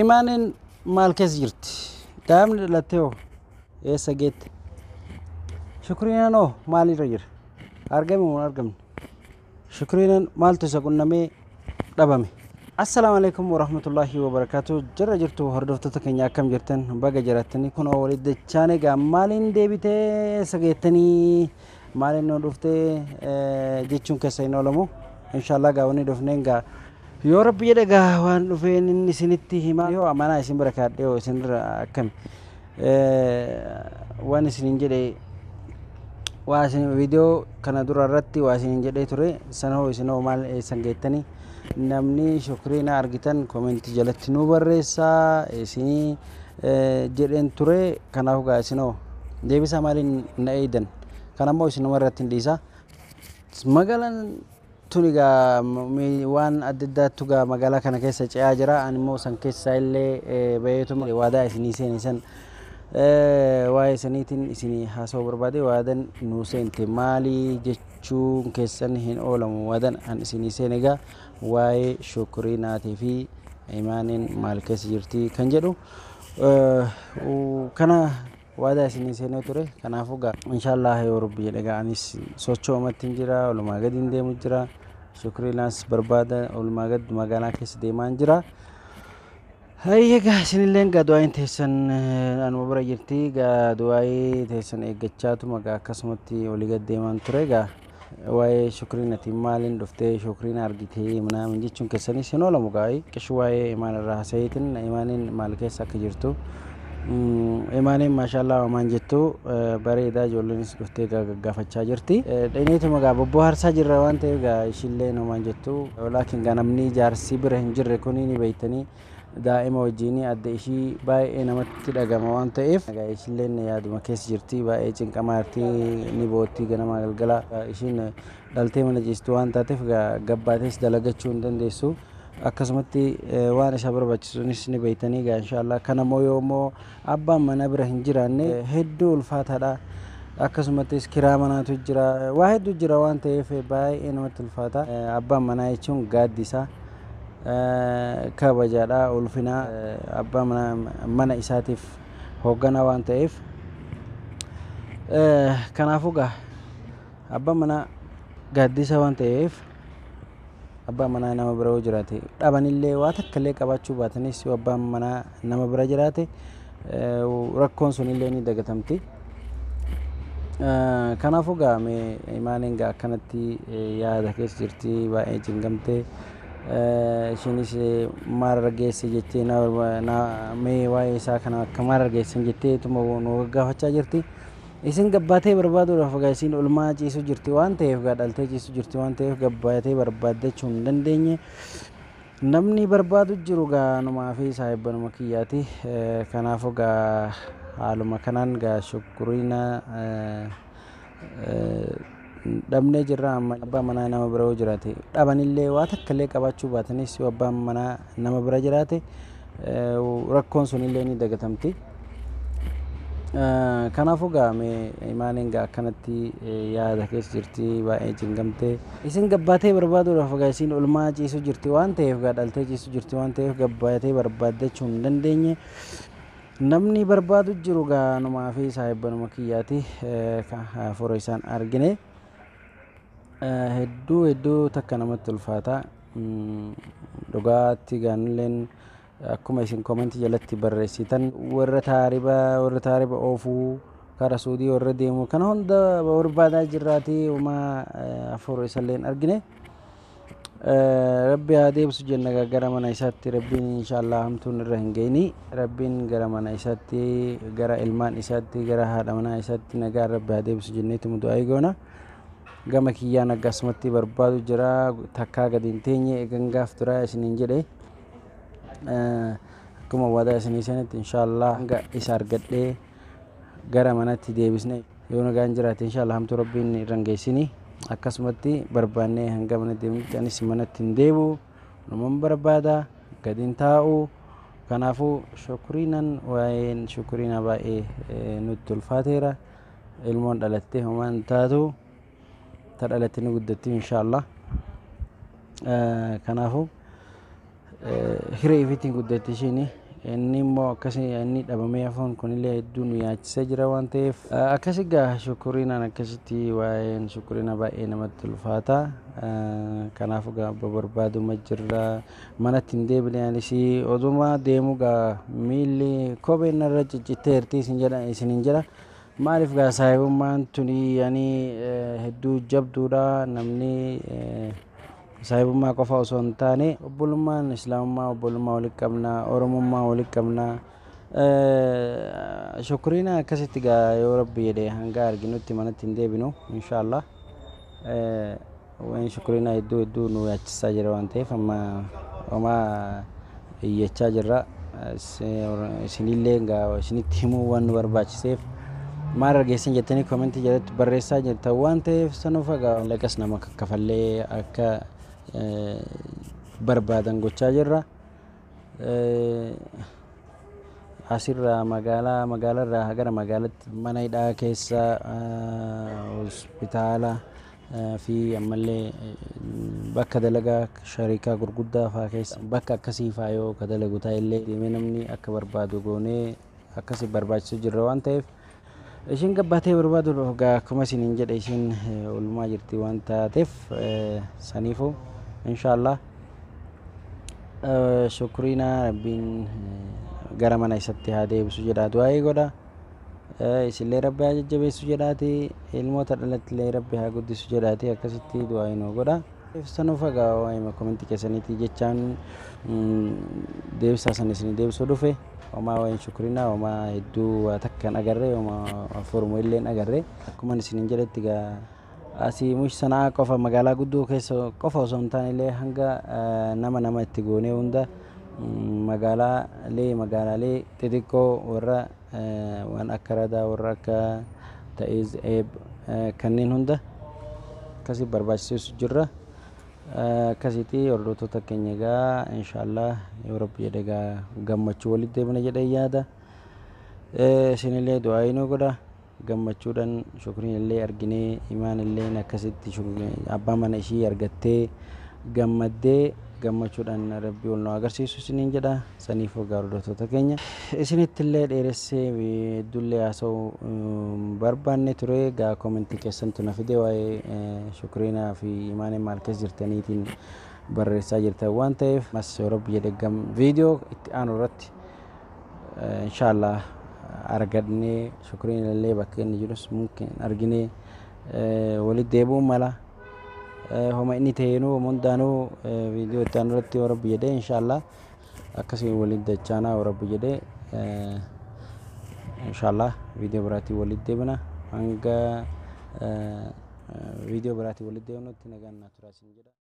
Imaaneen maal keessa jirti? Daa'imni dhalattee hoo eessa geette? Shukriinaan hoo maalirra jira? Argame moo hin argamne? Shukriinaan maaltu isa qunnamee dhabame? Assalaamu alaikum warahmatullaahi wabarakaatu. Jirra jirtu hordoftoota keenya, akkam jirtan? Baga jiraattanii. Kunoo walitti dachaan. Egaa maaliin deebitee, eessa geettanii, maaliin nu dhuftee jechuun keessa hin oolamu. Inshaallah gaa wanni dhufneen gaa yoo Rabbi jedhe gaa waan dhufeen inni isinitti himaa. Yoo amanaa isin bira kaadhee hoo isinirra akkami waan isinin jedhe, waa isin viidiyoo kana dura irratti waa isinin jedhee ture sana hoo isin hoo maal eessan geettanii? Namni Shukriina argitan koomentii jalatti nu barreessaa isinii jedheen ture. Kanaaf gaa isin hoo deebisaa maaliin na eeydan? Kan ammoo isinuma irratti hin dhiisa. Magaalaan tuni gaa waan adda addaattu gaa magaalaa kana keessa ce'aa jira. Ani immoo san keessaa illee baheetuma waadaa isinii seene san waa'ee saniitiin isinii haasa'uu barbaade. Waadan nuu seente maalii jechuun keessan hin oolamu. Waadan an isinii seene egaa waa'ee Shukriinaatii fi Imaaniin maal keessa jirti kan jedhu kana waadaa isinii seenee ture. Kanaafuu gaa inshaallah yoo Rabbi jedhe gaa anis socho'umatti hin jira, olumaa gadi hin deemu jira, Shukriinaas barbaada olumaa gad magaalaa keessa deemaa hin jira. Hayyee, gaa isinilleen gaa du'aayin teessan anuma bira jirti. Gaa du'aayii teessan eeggachaatuma gaa akkasumatti olii gad deemaan ture. Gaa waa'ee Shukriinati maaliin dhuftee, Shukriina argitee minaamin jechuun keessanis hin oolamu. Gaa qishu waa'ee Imaan irraa hasa'iitin Imaaniin maal keessa akka jirtu. Imaaniin maashaallah homaan jettu bareedaa, ijoolleenis dhuftee gaa gaggaafachaa jirti. Dhayneetuma gaa bobbohaarsaa jirra waan ta'eef gaa ishiilleen homaan jettu. Laakiin gaa namni jaarsi bira hin jirre kuni ni beeytanii daa'ima wajjin adda ishii baay'ee namatti dhagama waan ta'eef gaa ishiilleen yaaduma keessa jirti, baay'ee cinqamaa jirti, ni bootti ganamaa galgala. Ishiin dhaltee mana ciistu waan taateef gaa gabbaatees dalagachuu hin dandeessu. Akkasumatti waan isa barbaachisuunis ni beeytanii gaa inshaallah kana immoo yoo immoo abbaan mana bira hin jiraanne hedduu ulfaataadha. Akkasumattis kiraa manaatu jira, waa hedduu jira waan ta'eef baay'ee namatti ulfaata. Abbaan manaa jechuun gaaddisa, kabajaadha, ulfina abbaa mana isaatiif hoogganaa waan ta'eef. Kanaafuu gaa abbaan manaa gaaddisa waan ta'eef abbaan manaa nama bira yoo jiraate dhabanillee waa takka illee qabaachuu baatanis yoo abbaan manaa nama bira jiraate rakkoon sunillee ni dagatamti. Kanaafuu gaa mee Imaaniin gaa akkanatti yaada keessa jirti, baay'ee cinqamtee. Ishiinis maal geesse jettee mee waa'ee isaa kana akka maal geessan jettee tuma nu gaggaafachaa jirti. Isin gabbaatee barbaaduudhaaf gaa isiin olmaa ciisu jirti waan ta'eef gaa dhaltee ciisu jirti waan ta'eef gabbaatee barbaaddachuu hin dandeenye. Namni barbaadu jiru gaa numaa fi saahibbanuma kiyyaati. Kanaafuu gaa haaluma kanaan gaa Shukuriina dhabnee jirra amma. Abbaan manaa nama bira yoo jiraate dhabanillee waa takka illee qabaachuu baatanis yoo abbaan manaa nama bira jiraate rakkoon sunillee ni dagatamti. Kanaafuu gaa mee Imaaniin gaa akkanatti yaada keessa jirti, baay'ee cinqamtee. Isin gabbaatee barbaaduudhaaf gaa isiin olmaa ciisu jirti waan ta'eef gaa dhaltee ciisu jirti waan ta'eef gabbaatee barbaaddachuu hin dandeenye. Namni barbaadu jiru gaa numaa fi saahibbanuma kiyyaati. Hafuura isaan argine. Hedduu hedduu takka namatti ulfaata. Dhugaatti gaanilleen akkuma isin koomentii jalatti barreessitan warra taariba oofuu kara Suudii warra deemu kana hunda barbaadaa jirraati, homaa hafuura isallee hin argine. Rabbi haa deebisu jenna gara mana isaatti. Rabbiin inshaallah hamtuun irra hin geenye. Rabbiin gara mana isaatti, gara ilmaan isaatti, gara haadha manaa isaatti nagaan Rabbi haa deebisu jenneetuma du'aa goona. Gama kiyyaan akkasumatti barbaadu jira, takkaa gadi hin teenye eegan gaaf duraa isiniin jedhe. Akkuma waadaa isinii sanitti inshaallah hanga isa argadhee gara manatti deebisne yoo nagaan jiraate inshaallah hamtuu Rabbiin irra hin geessini. Akkasumatti barbaannee hanga mana deemnutti anis manatti hin deebi'u, numan barbaada, gadi hin taa'u. Kanaafuu Shukriinan waa'een Shukriina baay'ee nutti ulfaateera. Ilmoon dhalattee homaa hin taatu, ta dhalatte ni guddatti inshaallah. Kanaafuu hiree ifiitiin guddatti ishiin. Inni immoo akkasii inni dhabamee hafuun kunillee hedduu nu yaachisee jira waan ta'eef akkasi gaa Shukuriinaan akkasitti waa'een Shukuriina baay'ee namatti ulfaata. Kanaafuu gaa barbaaduma jirra, manatti hin deebine. Anis oduma deemu gaa miilli kopheen narra ciccitteerti isin jedha isinin jedha. Maaliif gaa saahibummaan tuni yani hedduu jabduudha. Namni saahibummaa qofa osoo hin taane obbolummaan islaamummaa, obbolummaa walitti qabna, oromummaa walitti qabna. Shukuriina akkasitti gaa yoo Rabbi jedhe hanga arginutti manatti hin deebinu inshaallah. Waan Shukuriina hedduu hedduu nu yaachisaa jira waan ta'eef amma homaa iyyachaa jirra. Isinillee gaa isinitti himuu waan nu barbaachiseef maal argeessan jettanii koomentii jalatti barreessaa jirtan waan ta'eef sanuuf egaa mallaqas nama kaffallee akka barbaadan gochaa jirra. Asirraa magaalaa magaalarraa gara magaalatti mana hidhaa keessa, hospitaala fi ammallee bakka dalagaa sharikaa gurguddaa fa'aa keessa, bakka akkasii fa'aa yoo ka dalagu ta'e illee deemee namni akka barbaadu goonee akkasii barbaachisu jirra waan ta'eef ishiin gabbaatee barbaadu gaa akkuma isiniin jedhe ishiin oolmaa jirti waan taateef saniifuu inshaallah Shukuriina Rabbiin gara mana isatti haa deebisu jedha du'aa'ii godha. Isillee Rabbi haa jajjabeessu jedhaati, ilmoota dhalattillee Rabbi haa guddisu jedhaati akkasitti du'aa'ii nuu godha. Sanuuf egaa waa'ee komentii keessaniitii jechaan deebisaa san isin deebisuu dhufe. Homaa waa'een Shukuriinaa homaa hedduu waa takka hin agarre, homaa furmu illee hin agarre. Akkuma isiniin jedhetti egaa asii mush Sana'aa qofa, magaalaa guddoo keessa qofa osoo hin taane illee hanga nama nama itti goonee hunda magaalaalee xixiqqoo warra waan akka Radaa, warra akka Ta'iz, Eeb kanneen hunda akkasii barbaachisuus jirra. Akkasitti hordoftoota keenya egaa inshaallah yoo Rabbi jedhe egaa gammachuu walitti deebina jedhee yaada. Isinillee du'aa'ii nu godha. Gammachuudhaan Shukriin illee arginee, Imaan illee akkasitti abbaa mana ishii argattee gammaddee gammachuudhaan Rabbi wal nu agarsiisu isiniin jedha. Saniif egaa hordoftoota keenya isinitti illee dheeressee hedduullee haasa'uu barbaanne ture. Egaa koomentii keessantu na fide, waa'ee Shukriinaa fi Imaanee maal keessa jirtaniitiin barreessaa jirtan waan ta'eef mas yoo Rabbi jedhe viidiyoo itti aanu irratti inshaallah argadnee Shukriin illee bakka inni jirus mumkin arginee walitti deebi'uun mala. Homa inni ta'eenuu homa hundaanuu viidiyoo itti aanu irratti yoo Rabbi jedhee inshaallah akkasii walitti dachaanaa. Yoo Rabbi jedhee inshaallah viidiyoo biraatiin walitti deebina. Hanga viidiyoo biraatiin walitti deebinutti nagaan naa turaa isin jedha.